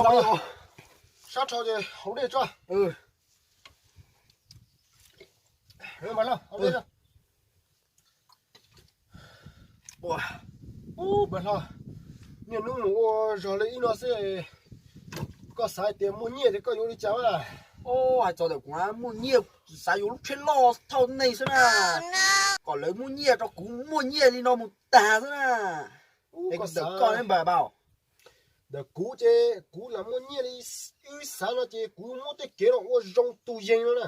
Sab rho ces haus dej tso. Ub, Npawg Hlob, niaj hnub mus ua zog li ib no xwb, koj xav hais tias muaj nyiaj ces koj yuav ua li cas mas? Hais txog ntawm kuv muaj nyiaj, xav yuav lub tsheb loj thauj neeg xwb na, kom lawv muab nyiaj rau kuv muaj nyiaj li no mus tag xwb na. Es ntawm koj ne Npawg Hlob? Ntawm kuv ces kuv lam muaj nyiaj li wb xav no ces kuv muab tej kev no ua zoo tus yees no na.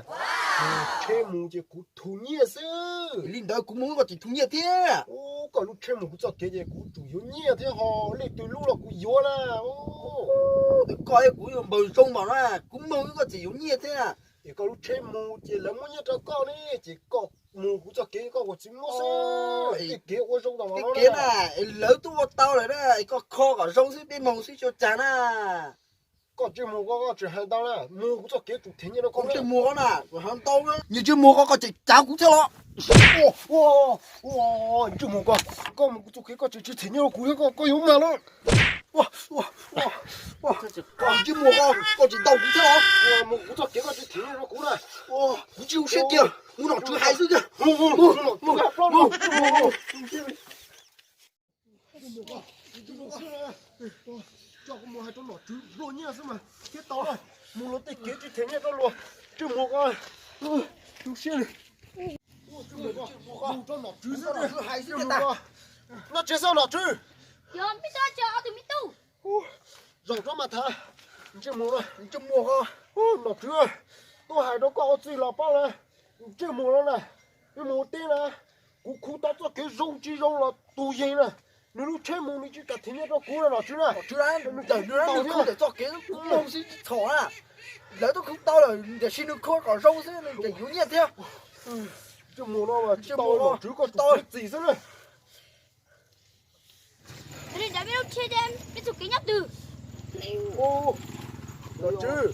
Tsheb mus ces kuv thum nyiaj xwb. Li ntawd kuv mus koj tseem thum nyiaj thiab. Ub, koj lub tsheb mus kuv txoj kev ces kuv tsum yuav nyiaj thiab ho, leej twg lub los kuv yuav na. Ntawm koj thiab kuv yuav npaws zoo npaum na, kuv mus koj tseem yuav nyiaj thiab. Es koj lub tsheb mus ces lawv muab nyiaj rau koj ne, ces koj mus kuv txoj kev koj ua txiv muab xwb. Tej kev ua zoo ntau tej kev na, es lawv twb ua tau lawm na, es koj kho kom zoo xwb peb mus xwb tsis ua cas na. Koj ntsej muag koj, koj tseem hais ntau na, mus kuv txoj kev tsum them nyiaj rau koj. Ntsej muag koj na, kuv hais ntau na, ntsej muag koj, koj tseem cav kuv thiab los? Ntsej muag koj, koj mus kuv txoj kev koj tseem tsis them nyiaj rau kuv thiab, koj yuav mag los? Ntsej muag koj, koj tseem ntaus kuv thiab los? Mus kuv txoj kev koj tsis them nyiaj rau kuv na. Kuv tsis ua siab kiag, mus nom tswv hais xwb kiag. Tso kuv mus hais rau nom tswv nplua nyiaj xwb mas thiaj tau. Mus luag tej kev tsis them nyiaj rau luag. Ntsej muag koj, tu siab li. Mus rau nom tswv xwb, hais xwb kiag. Noj tsev xwb nom tswv. Yog mej tub, ob tug me tub. Zaum rov mas tham. Ntsej muag, ntsej muag koj, nom tswv, tuaj hais rau koj ua txuj los paub na. Ntsej muag no na, wb mus ua teb na, kuv khu tau txoj kev zoo tsis zoo los tus yees na, nws lub tsheb mus nws tsis kam them nyiaj rau kuv na nom tswv na. Nom tswv, nws tawm nws khu tawm txoj kev kuv mus xwb txhom na. Lawv twb khu tau lawm tiam sis nws khu kom zoo xwb nws tseem yuav nyiaj thiab. Ntsej muag no mas tsis tau, nom tswv koj tau txiv xwb na. Li ntawd peb lub tsheb, peb txoj kev nyob twg? Nom tswv,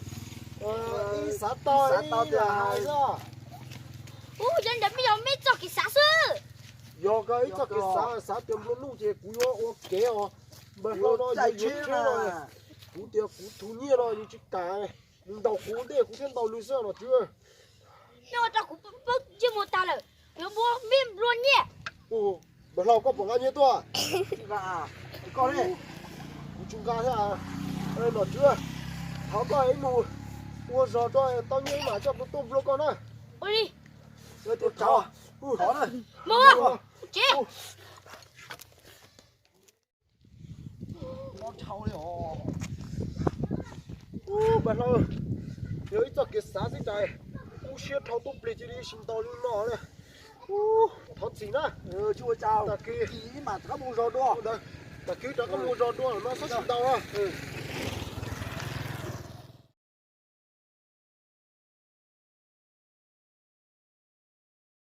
ib xav tau ib yam hais xwb. Ub, yog li ntawd peb yog meb txoj kev xav xwb. Yog koj ib txoj kev xav, xav tias nplua nuj ces kuv yuav ua kev os. Npawg Hlau no yuav yuav tsheb no, kuv tias kuv thum nyiaj no yus tsis kam, nws ntaus kuv ntej kuv thiaj ntaus nws xwb nom tswv. Nej ua rau kuv poob ntsej muag tag lawm, kuv yuav muab meb nplua nyiaj. Npawg Hlau, koj puas nqa nyiaj tuaj? Kuv tsis nqa thiab. Nom tswv, thov koj ib mus ua zog rau tau nyiaj ib mam coj tuaj nplua koj na. Ua li. Mus, mus tsev. Npawg Hlau, yog ib txoj kev xav xwb cas kub siab dhau tuaj plig cia li sib ntaus li no na. Thov txim na. Tsis ua cas, tag kis ib mam rov qab mus zog dua. Tag kis rov qab mus zog dua no txhob sib ntaus na.